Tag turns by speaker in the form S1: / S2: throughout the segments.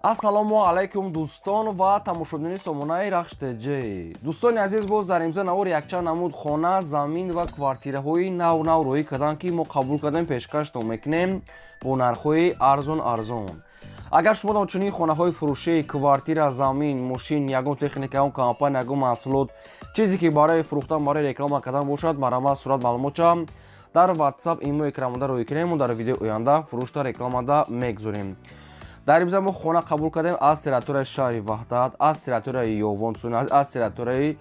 S1: Ассалому алайкум, дӯстон ва тамошобинони сомонаи Рахш ТЖ. Дӯстони азиз, боз дар имза навор якчанд намуд хона, замин ва квартираҳои нав нав роҳӣ карданд, ки мо қабул кардем, пешкаштон мекунем бо нархҳои арзон арзон. Агар шумо чунин хонаҳои фурӯшӣ, квартира, замин, мошин, ягон техника, ягон компания, ягон маҳсулот, чизе ки барои фурӯхтан, барои реклама кардан бошад, марҳамат, сурат, маълумотча дар WhatsApp, имо, экранмонда роҳӣ кунем. Мо дар видеои оянда фурӯшта, рекламада мегузорем. Дар имза мо хона қабул кардем аз территорияи шаҳри Ваҳдат, аз территорияи Ёвон, аз территорияи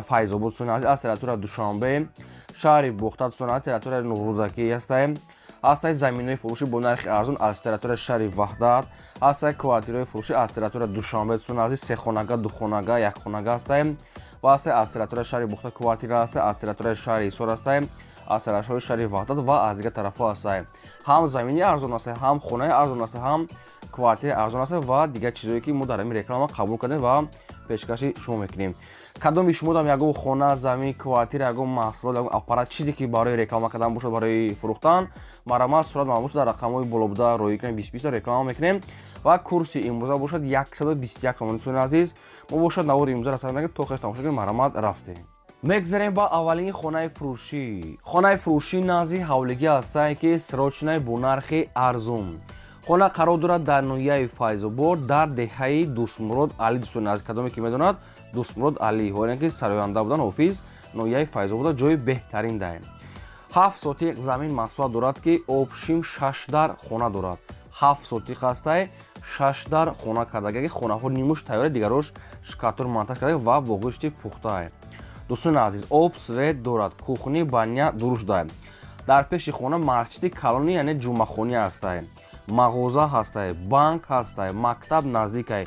S1: Файзобод, аз территорияи Душанбе, шаҳри Бохтар, аз территорияи Нурудакӣ ҳастаем. Ҳастаи заминҳои фурӯшӣ бо нархи арзон аз территорияи шаҳри Ваҳдат, ҳастаи квартираҳои фурӯшӣ аз территорияи Душанбе, сехонага, духонага, якхонага ҳастаем ва ҳастаи аз территорияи шаҳри Бохтар квартира ҳастаи, аз территорияи шаҳри Ҳисор ҳастаем, аз тарафҳои шаҳри Ваҳдат ва аз дигар тарафҳо ҳастаем. Ҳам замини арзон ҳастаи, ҳам хонаи арзон ҳастаи, ҳам квартираи арзон ҳастаи ва дигар чизҳое, ки мо дар ҳамин реклама қабул кардем ва пешкаши шумо мекунем. Кадоми шумо дам ягон хона, замин, квартира, ягон маҳсулот, ягон аппарат, чизе ки барои реклама кардан бошад, барои фурӯхтан, марҳамат, сурат, маълумот дар рақамҳои болобуда роҳӣ кунем, 20 20 реклама мекунем. Ва курси имрӯза бошад 121 сомонӣ. Дӯстони азиз, мо бошад навори имрӯза расад мекунем, то хеш тамошо кунем. Марҳамат, рафтем. Мегзарем ба аввалини хонаи фурӯшӣ. Хонаи фурӯшӣ назди ҳавлигӣ ҳастае, ки срочный, бо нархи арзон. Хона қарор дорад дар ноҳияи Файзобод, дар деҳаи Дӯстмурод Алӣ. Дӯстони азиз, кадоме ки медонад Дӯстмурод Алӣ, ҳоле ки сароянда будан, ҳофиз, ноҳияи Файзобода ҷои беҳтарин даем. 7 сотиқ замин масоҳат дорад, ки общим шаш дар хона дорад. 7 сотиқ ҳастай, шаш дар хона кардаги, ки хонаҳо нимуш тайёра, дигарош штукатур, монтаж карда ва бо гӯшти пухтае. Дӯстони азиз, об, свет дорад, кухня, баня дуруст дорад. Дар пеши хона масҷиди калони, яъне ҷумъахонӣ ҳастай, мағоза ҳастай, банк ҳастай, мактаб наздикай,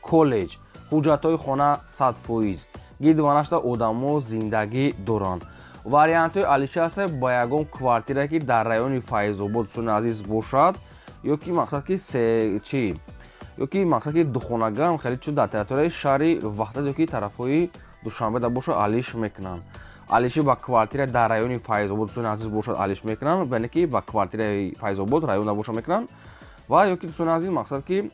S1: коллеҷ. Ҳуҷҷатҳои хона 100%. Гирдванашда одамо зиндагӣ доранд. Вариантҳои алиша ҳастай ба ягон квартира, ки дар райони Файзобод, дӯстони азиз, бошад, ё ки мақсад ки се чи, ё ки мақсад ки духонагам хеле чун дар территорияи шаҳри Ваҳдат ё ки тарафҳои Душанбе да бошад, алиш мекунанд. Алиши ба квартира дар райони Файзобод, дӯстони азиз, бошад, алиш мекунанд, яъне ки ба квартираи Файзобод районда бошад, мекунанд. Ва ё ки, дӯстони азиз, мақсад ки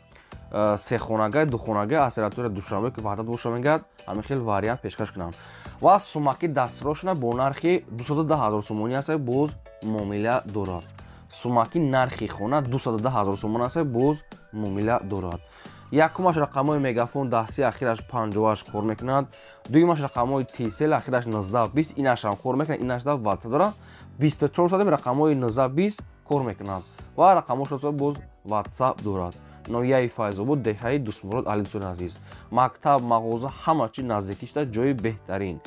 S1: сехонага, духонага аз территорияи Душанбе ки Ваҳдат боша, мегӯяд, ҳамин хел вариант пешкаш кунанд. Ва сумаки дастрошна бо нархи 210 ҳазор сомонӣ аст, боз муомила дорад. Сумаки нархи хона 210 ҳазор сомон аст, боз муомила дорад. Якумаш рақамҳои Мегафон, дастӣ, ахираш 58 кор мекунад. Дуюмаш рақамҳои Тисел, ахираш 19 20, инашам кор мекунад, инашда WhatsApp дорад. 24 соатем рақамҳои 19 20 кор мекунад ва рақамҳош боз WhatsApp дорад. Ноҳияи Файзобод, деҳаи Дӯстмурод Алӣ. Дӯстони азиз, мактаб, мағоза, ҳама чи наздикӣ шуда, ҷои беҳтарин.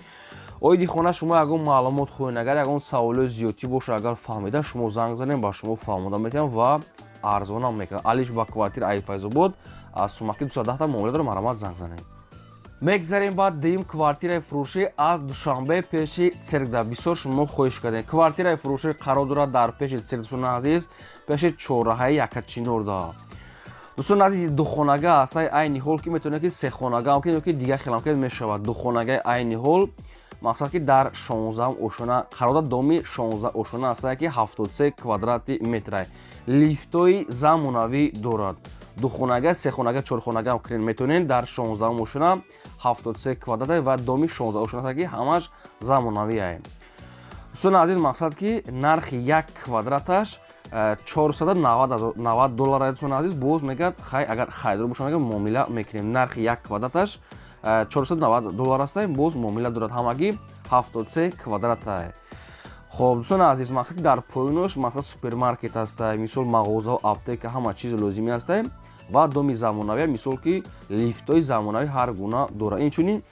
S1: Оиди хона шумо ягон маълумот хоҳед, агар ягон саволои зиёдтӣ боша, агар фаҳмида, шумо занг занем, ба шумо фаҳмода метавонам ва арзонам мекунам. Алиш ба квартира ай Файзобод аз сумаки 210 муомила дорам. Марҳамат, занг занем. Мегзарем ба дуюм квартираи фурӯшӣ аз Душанбе, пеши циркда. Бисёр шумо хоҳиш кардем. Квартираи фурӯшӣ қарор дорад дар пеши цирк, дӯстони азиз, пеши чорраҳаи Якачинорда. Дӯстони азиз, духонага ҳастай айни ҳол, ки метавонед ки сехонага ки ё ки дигар хелам ки мешавад. Духонагаи айни ҳол, мақсад ки дар 16-ум ошона қарор дорад, доми 16 ошона ҳастае, ки 73 квадрати метрай, лифтои замонавӣ дорад. Духонага, сехонага, чорхонага ҳам кунед метавонед. Дар 16-ум ошона, 73 квадрат ва доми 16 ошона ҳастае, ки ҳамаш замонавие. Дӯстони азиз, мақсад ки нархи як квадраташ 490 доллар. Дӯстони азиз, боз мегӯяд, хай, агар харидор боша, мегӯяд, муомила мекунем. Нархи як квадраташ 490 доллар аст, боз муомила дорад. Ҳамагӣ 73 квадрата. Хоб, дӯстони азиз, мақсад ки дар поёнош мақсад супермаркет ҳаста, мисол мағозао, аптека, ҳама чизи лозимӣ ҳаста ва доми замонавӣ, мисол ки лифтҳои замонавӣ ҳар гуна дорад. Инчунин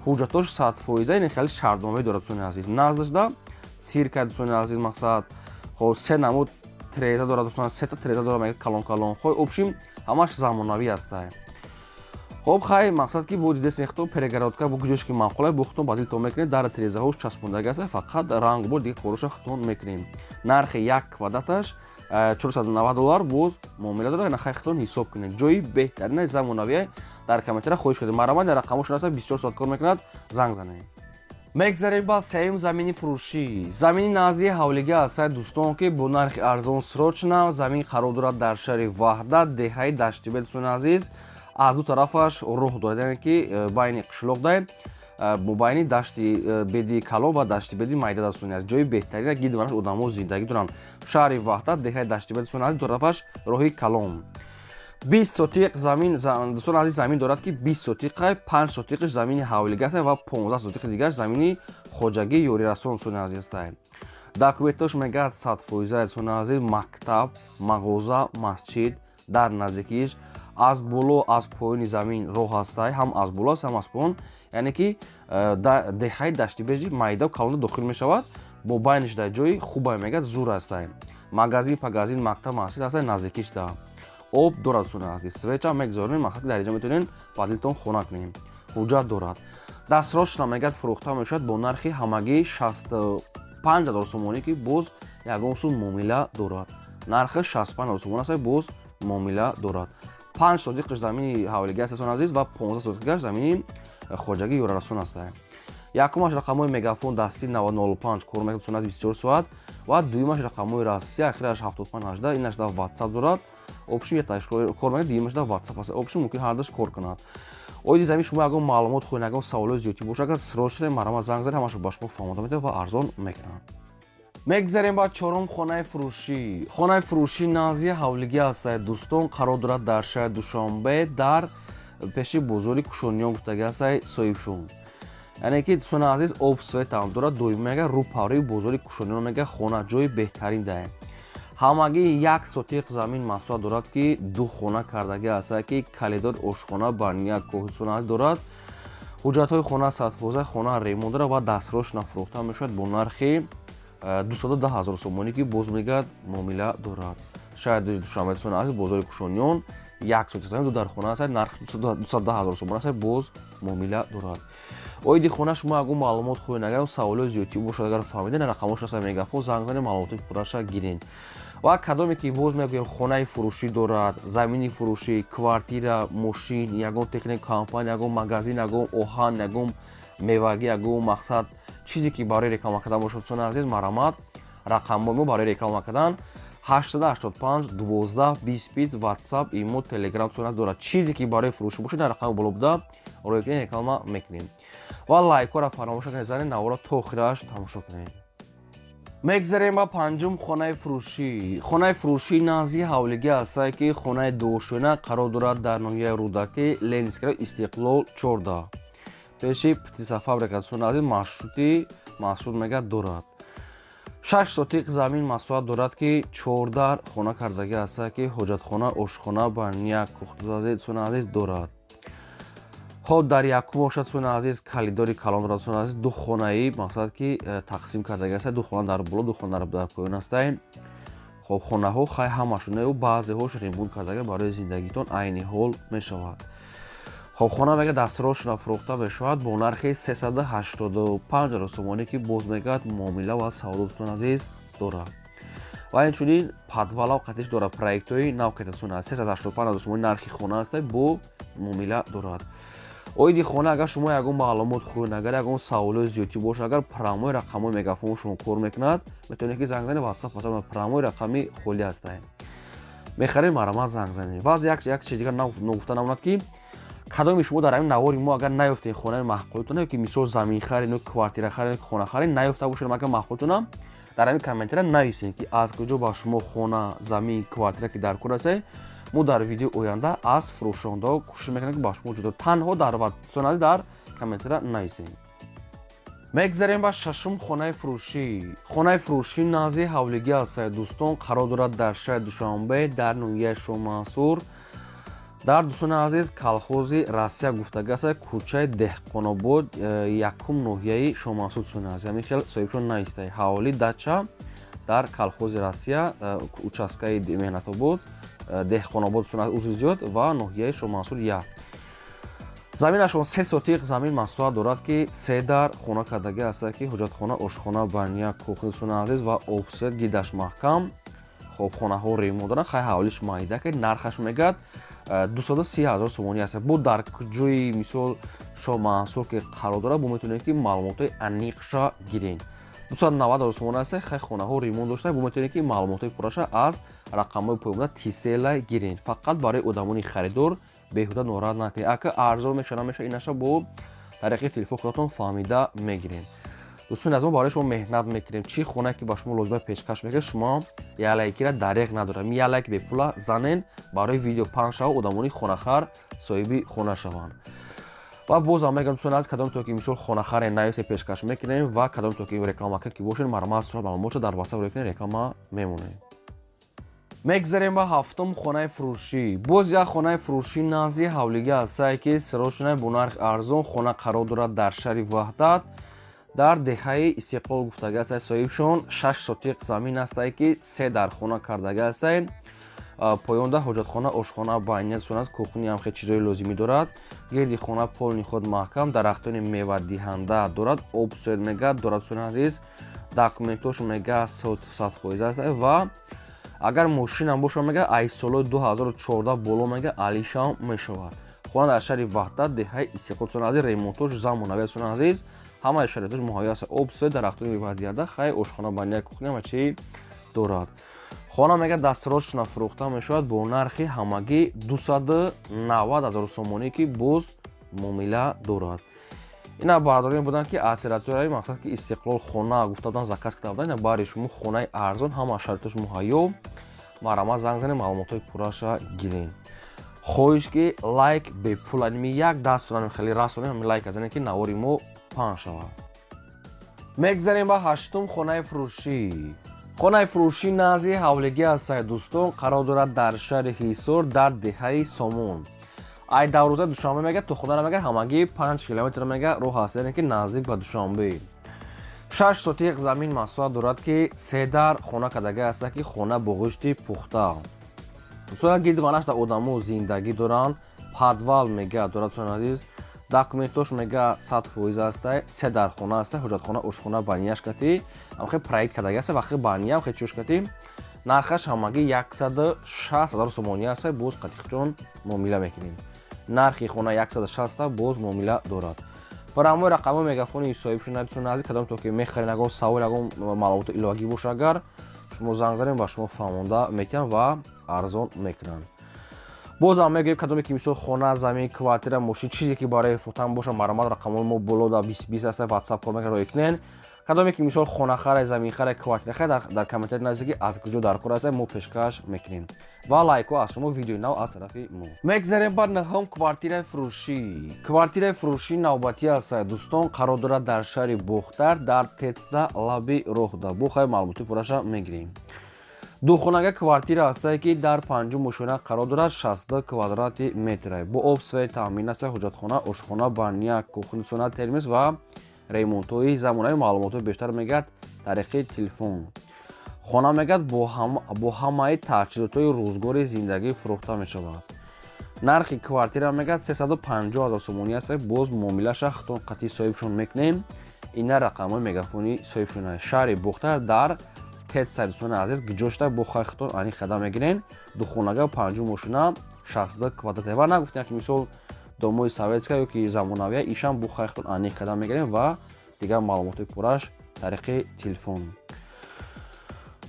S1: ҳуҷҷатош 100%, ин хеле шартномавӣ дорад. Дӯстони азиз, наздашда цирка. Дӯстони азиз, мақсад, хоб, се намуд треза дорад, дӯстон, сета треза дорад, мега, калон калон. Хой, общим ҳамаш замонавӣ ҳаста. Хоб, хай, мақсад ки бо дидесен хто перегородка бо куҷош ки маъқула, бо худтон ба дилтон мекунед. Дар трезаҳош часпондаги аст, фақат ранг бо дигар короша худтон мекунем. Нархи як квадраташ 490 доллар, боз муомила дорад. Хай, худтон ҳисоб кунед. Ҷои беҳтарина, замонавие. Дар комментария хоҳиш кардем. Марҳамат, рақамошон аст, 24 соат кор мекунад, занг занед. Мегзарем ба сеюм замини фурӯшӣ. Замини назди ҳавлига ҳастад, дӯстон, ки бо нархи арзон, срочно. Замин қарор дорад дар шаҳри Ваҳдат, деҳаи Даштибел, дӯстони азиз. Аз ду тарафаш роҳ дорад, яъне ки байни қишлоқ дай мобайни Дашти Беди Калон ва Дашти Беди Майда, дӯстони азиз. Ҷои беҳтарина, гирдванаш одамо зиндагӣ доранд. Шаҳри Ваҳдат, деҳаи Даштибел, дӯстони азиз, ду тарафаш роҳи калон. 20 сотиқ замин, дӯстони азиз, замин дорад, ки 20 сотиқа, 5 сотиқиш замини ҳавлига аст ва 15 сотиқи дигараш замини хоҷагии ёрирасон, дӯстони азиз, аст. Документош мегӯяд 100%, дӯстони азиз. Мактаб, мағоза, масҷид дар наздикиш. Аз боло, аз поёни замин роҳ ҳастай, ҳам аз боло аст, ҳам аз поён, яъне ки деҳаи Даштибежи майда калонда дохил мешавад. Бо байниш дар ҷои хубай, мегӯяд, зур ҳастай. Магазин, пагазин, мактаб, масҷид ҳастай наздикиш. Да об дорад, дӯстони азиз, свеча мегузорем, мақсад дар инҷа метавонем ба дилтон хона кунем. Ҳуҷҷат дорад. Дастрошна мегӯяд, фурӯхта мешавад бо нархи ҳамагӣ 65 000 сомонӣ, ки боз ягон сум муомила дорад. Нархи 65 000 сомон аст, боз муомила дорад. 5 сотиқиш замини ҳавлига аст, дӯстони азиз, ва 15 сотиқаш замини хоҷагии ёрарасон аст. Якумаш рақамҳои Мегафон дастӣ 905 кор мекунад, дӯстони азиз, 24 соат, ва дуюмаш рақамҳои Россия, ахираш 7518, инаш дар WhatsApp дорад. Общем, якташ кор мекунад, дуюмаш дар WhatsApp аст. Общем, мумкин ҳардаш кор кунад. Оиди замин шумо ягон маълумот хоҳед, ягон саволои зиёдтӣ бошад, агар срочно марҳамат, занг занед, ҳамашро ба шумо фаҳмода медиҳад ва арзон мекунад. Мегзарем ба чорум хонаи фурӯшӣ. Хонаи фурӯшӣ назди ҳавлигӣ ҳастад, дӯстон, қарор дорад дар шаҳри Душанбе, дар пеши бозори Кушониён гуфтагӣ ҳастай соҳибшон. Яъне ки, дӯстони азиз, об, светам дорад. Доим мега рӯ павраи бозори Кушониён, мега, хона ҷои беҳтарин даем. Ҳамагӣ 1 сотиқ замин масоҳат дорад, ки ду хона кардагӣ ҳастад, ки калидор, ошхона, баня, кӯҳистон дорад. Ҳуҷҷатҳои хона 100%, хона ремонт дорад ва дастрошна фурӯхта мешавад бо нархи 210 000 сомонӣ, ки боз мегӯяд, муомила дорад. Шаҳри Душанбе, дӯстони азиз, бозори Кушониён, 1 сотиқ замин, ду дар хона аст, нарх 210 000 сомон аст, боз муомила дорад. Оиди хона шумо ягон маълумот хоҳед, агар саволои зиёдтӣ бошад, агар фаҳмидед, рақамҳош аст Мегафон, занг занед, маълумоти пурраша гиред. Ва кадоме ки, боз мегӯем, хонаи фурӯшӣ дорад, замини фурӯшӣ, квартира, мошин, ягон техника, компания, ягон магазин, ягон оҳан, ягон мевагӣ, ягон мақсад, чизе ки барои реклама кардан бошад, дӯстони азиз, марҳамат, рақамҳои мо барои реклама кардан 885 12 20, WhatsApp, имо, Telegram, дӯстони дорад. Чизе ки барои фурӯшӣ бошад, дар рақами боло буда роя кунед, реклама мекунем. Ва лайкҳоро фаромӯш накунед, занед, навора то охираш тамошо кунед. Мегзарем ба панҷум хонаи фурӯшӣ. Хонаи фурӯшӣ назди ҳавлигӣ ҳастае, ки хонаи дуошёна қарор дорад дар ноҳияи Рӯдакӣ, Ленинский, Истиқлол 14, пеши птицефабрика, дӯстони азиз. Маршрути маршрут мегӯяд дорад. 6 сотиқ замин масоҳат дорад, ки чордар хона кардагӣ ҳастае, ки ҳоҷатхона, ошхона, баня, кухня, дӯстони азиз, дорад. Хоб, дар якум бошад, дӯстони азиз, калидори калон дорад, дӯстони азиз. Ду хонаи, мақсад ки тақсим кардагӣ аст, ду хона дар боло, ду хона дар поён ҳастаем. Хоб, хонаҳо хай ҳамашонаю баъзеҳош ремонт кардага, барои зиндагитон айни ҳол мешавад. Хоб, хона мега дастрошна фурӯхта мешавад бо нархи 385 сомонӣ, ки боз мегӯяд, муомила ва савдо, дӯстони азиз, дорад. Ва инчунин подвалав қатиш дорад, проектҳои нав кардасона. 385 сомонӣ нархи хона аст, бо муомила дорад. Оиди хона агар шумо ягон маълумот хоҳед, агар ягон саволои зиёдтӣ бошад, агар прямой рақамҳои Мегафон шумо кор мекунад, метавонед ки занг занед. WhatsApp, прямой рақами холӣ ҳастаем. Мехаред, марҳамат, занг занед. Баъз як чиз дигар ногуфта намонад, ки кадоми шумо дар ҳамин навори мо агар наёфтед хонаи маъқултона, ки мисол замин харед, квартира харед, хона харед, наёфта бошед, агар маъқултона, дар ҳамин комментария нависед, ки аз куҷо ба шумо хона, замин, квартира ки дар кор ҳастед. Мо дар видеои оянда аз фурӯшондаҳо кӯшиш мекунем, ки ба шумо ҷудо. Танҳо дар ватсонали дар комментария нависед. Мегзарем ба шашум хонаи фурӯшӣ. Хонаи фурӯшӣ назди ҳавлигӣ ҳастад, дӯстон, қарор дорад дар шаҳри Душанбе, дар ноҳияи Шоҳмансур, дар, дӯстони азиз, колхози Россия гуфтага аст, кӯчаи Деҳқонобод, якум, ноҳияи Шоҳмансур. Дӯстони азиз, ҳамин хел соҳибшон наистад. Ҳавлӣ, дача дар колхози Россия, участкаи Меҳнатобод, Деҳқонобод, узри зиёд, ва ноҳияи Шоҳмансур як. Заминашон 3 сотиқ замин масоҳат дорад, ки се дар хона кардагӣ аст, ки ҳоҷатхона, ошхона, баня, кухня, дӯстони азиз, ва об, свет, гидаш маҳкам. Хоб, хонаҳо ремонт доранд, хай ҳавлиш майда, ки нархаш мегӯяд 230 000 сомонӣ аст. Бо дар ҷои мисол Шоҳ Мансур ки қарор дорад, бо метавонед, ки маълумотҳои аниқша гирен. 290 ҳазор сомон аст. Хай, хонаҳо ремонт дошта, бо метавонед, ки маълумотҳои пурраша аз рақамҳои поёнда тисела гирен. Фақат барои одамони харидор, беҳуда нороҳат накунед. Ака, арзон меша, намеша, инаша бо тариқи телефон худатон фаҳмида мегирем. Дӯстони аз мо, барои шумо меҳнат мекунем. Чӣ хонае ки ба шумо лозима, пешкаш мекунем. Шумо як лайкира дареғ надорам, як лайк бепула занен, барои видео паҳн шава, одамони хонахар соҳиби хона шаванд. Ва бозам мегӯям, дӯстони азиз, кадомто ки мисол хонахаре, нависе, пешкаш мекунем. Ва кадомто ки реклама ки бошед, марҳамат, сурат маълумотша дар WhatsApp рӯй кунед, реклама мемонем. Мегзарем ба ҳафтум хонаи фурӯшӣ. Боз як хонаи фурӯшӣ назди ҳавлига ҳастае, ки сирошунай бо нархи арзон. Хона қарор дорад дар шаҳри Ваҳдат, дар деҳаи Истиқлол гуфтага ҳастае соҳибшон. 6 сотиқ замин ҳастае, ки се дар хона кардага ҳастае. Поёнда ҳоҷатхона, ошхона, баня сунат, кухня, ҳам хел чизҳои лозимӣ дорад. Гирди хона полный худ маҳкам, дарахтони мевадиҳанда дорад, об свет мега дорад. Суни азиз, документош мега 100% аст. Ва агар мошинам боша, мега, ай солҳои 2014 боло, мега, алишам мешавад. Хона дар шаҳри Ваҳдат, деҳаи Истиқлол, суни азиз, ремонтош замонавӣ, суни азиз, ҳамаи шароитош муҳайё аст: об, свет, дарахтони мевадиҳанда, хай, ошхона, баня, кухня, ҳама чи дорад. Хона, мега, дастрочно фурӯхта мешавад бо нархи ҳамагӣ 290 ҳазор сомонӣ, ки боз муомила дорад. Ина бардорем буданд, ки аз территорияи, мақсад, ки Истиқлол хона гуфта буданд, заказ карда буданд. Ина бари шумо хонаи арзон, ҳама шароитош муҳайё. Марҳамат, занг занед, маълумотҳои пурраша гирем. Хоҳиш, ки лайк бепул, аними як даст сонем, хеле расонем, ҳами лайк азанем, ки навори мо паҳн шавад. Мегзарем ба ҳаштум хонаи фурӯшӣ. Хонаи фурӯшӣ назди ҳавлигӣ ҳастае, дӯстон, қарор дорад дар шаҳри Ҳисор, дар деҳаи Сомон. Ай дарвозаи Душанбе, мега, то хона, мега, ҳамагӣ 5 километр, мега, роҳ аст, яъне ки наздик ба Душанбе. 6 сотиқ замин масоҳат дорад, ки се дар хона кардага аста, ки хона бо ғишти пухта. Гирди ванашда одамо зиндагӣ доранд. Подвал, мега, дорад. Дӯстони азиз, документош, мега, 100% аста. Се дар хона аста, ҳоҷатхона, ошхона, баняш кати, ҳамхе проект кардаги аста, вақти баня ҳамхе чӯш кати. Нархаш ҳамагӣ 160 000 сомонӣ аста, боз қатиқҷон муомила мекунем. Нархи хона 160, боз муомила дорад. Ба ҳамои рақамҳои мегафони соҳибшуна, дӯстони азиз, кадом то ки мехаред, ягон савол, ягон маълумоти иловагӣ боша, агар шумо занг занед, ба шумо фаҳмонда метиҳанд ва арзон мекунанд. Бозам мегӯем, кадоме ки мисол хона, замин, квартира, мошин, чизе ки барои фурӯхтан боша, марҳамат, рақамҳои мо боло да 20 20 аста, WhatsApp кор мекунад, роҳӣ кунед. Кадоме ки мисол хонахаре, заминхаре, квартирахаре, дар комментарий нависед, ки аз куҷо дар кор аста, мо пешкаш мекунем. Ва лайкҳо аз шумо, видеои нав аз тарафи мо. Мегзарем ба нӯҳум квартираи фурӯшӣ. Квартираи фурӯшӣ навбатӣ аст, дӯстон, қарор дорад дар шаҳри Бохтар, дар Тецда, лаби роҳда. Бо хай маълумоти пурраша мегирем. Духонага квартира ҳастае, ки дар панҷум ошёна қарор дорад, 62 квадрати метре, бо об, свет таъмин аст, ҳоҷатхона, ошхона, баня, кухня, термос ва ремонтҳои замонавӣ. Маълумотҳои бештар, мегӯяд, тариқи телефон. Хона, мегӯяд, бо ҳамаи таҷҳизотҳои рӯзгори зиндагӣ фурӯхта мешавад. Нархи квартира, мегӯяд, 350 ҳазор сомонӣ аст, боз муомилаша худтон қатъи соҳибшон мекунем. Ина рақамҳои мегафони соҳибшон. Шаҳри Бохтар, дар Тетса, дӯстони азиз, гиҷошта бо хайхтон ани хада мегирен. Духонага, панҷум ошёна, 62 квадрат. Ва нагуфтем, ки мисол домои советская ё ки замонавия, ишам бо хайхтон ани хада мегирем. Ва дигар маълумотҳои пурраш тариқи телефон.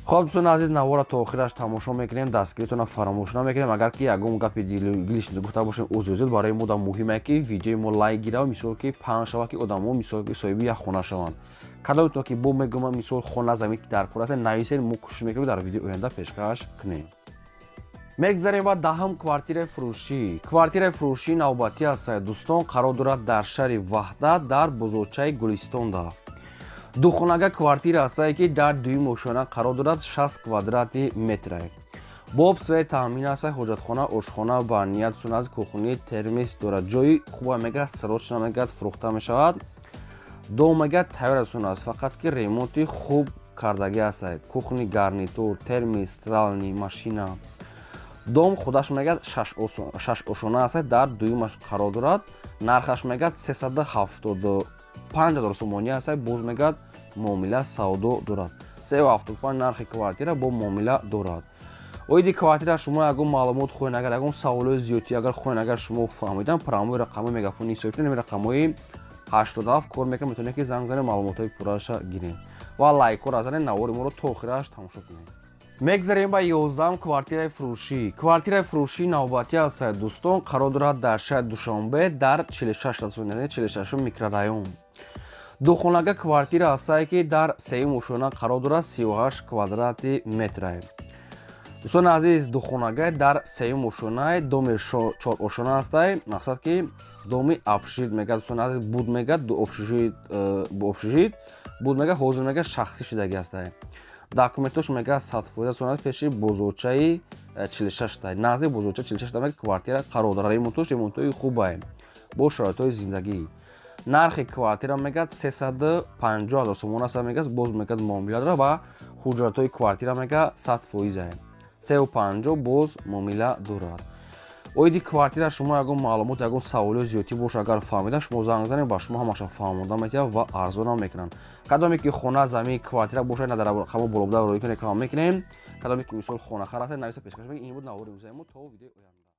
S1: Хоб, дӯстони азиз, навора то охираш тамошо мекунем, дастгиритона фаромӯш намекунем. Агар ки ягон гапи дилгилиш гуфта бошем, узр зиёд. Барои мо да муҳиме, ки видеои мо лайк гирава, мисол ки паҳн шава, ки одамо, мисол ки соҳиби як хона шаванд. Кадометон ки бо мегӯям, мисол хона, замин ки дар кор аст, нависед, мо кӯшиш мекунем, дар видеои оянда пешкаш кунем. Мегзарем ба даҳум квартираи фурӯшӣ. Квартираи фурӯшӣ навбатӣ аст, дӯстон, қарор дорад дар шаҳри Ваҳдат, дар бозорчаи Гулистонда. Духонага квартира ҳастае, ки дар дуюм ошёна қарор дорад, 60 квадрати метре, бо об, свет таъмин аст, ҳоҷатхона, ошхона, баня, суназ, кухня, термос дорад. Ҷои хуба, мега, срочно, мегӯяд, фурӯхта мешавад. Дом, мегӯяд, тайёр аст, фақат ки ремонти хуб кардагӣ аст: кухонный гарнитур, термос, стиральный машина. Дом худаш, мегӯяд, шаш ошёна аст, дар дуюмаш қарор дорад. Нархаш, мегӯяд, 375 ҳазор сомонӣ аст, боз, мегӯяд, муомила савдо дорад. 375 нархи квартира бо муомила дорад. Оиди квартира шумо ягон маълумот хоҳед, агар ягон саволои зиёдтӣ агар хоҳед, агар шумо фаҳмидан, прямой рақамҳои Мегафони ҳисоб кунед, рақамҳои 87 кор мекунад, метавонед, ки занг занед, маълумотҳои пурраша гиред ва лайкҳоро занед, навори моро то охираш тамошо кунед. Мегзарем ба 11-ум квартираи фурӯшӣ. Квартираи фурӯшии навбатӣ аст, дӯстон, қарор дорад дар шаҳри Душанбе, дар 46, 46 микрорайон. Духонага квартира ҳастае, ки дар сеюм ошёна қарор дорад, 38 квадрати метрае. Дӯстони азиз, духонага дар сеюм ошёнаи доми чорошёна ҳастае. Мақсад, ки доми общежит мега, дӯстони азиз, буд мега общежит буд мега, ҳозир мега шахсӣ шидаги ҳастае. Документош мега 100%, дӯстони азиз. Пеши бозорчаи 46, назди бозорчаи 46 мега квартира қарор дорад. Ремонтош ремонтҳои хубае, бо шароитҳои зиндагӣ. Нархи квартира мегӯяд 350 000 сомон аст мегӯяд, боз мегӯяд муомила дорад ва ҳуҷҷатҳои квартира мега 100%-ае. 350 боз муомила дорад. Оиди квартира шумо ягон маълумот, ягон саволиё зиёдтӣ боша, агар фаҳмида, шумо занг занед, ба шумо ҳамаша фаҳмонда метиҳад ва арзонам мекунанд. Кадоме ки хона, замин, квартира бошад, на дар рақамо болобуда роӣ кунед, реклама мекунем. Кадоме ки мисол хонахар ҳастед, нависа, пешкаш мекунем. Ин буд навори имрӯзаи мо. То видеои оянда.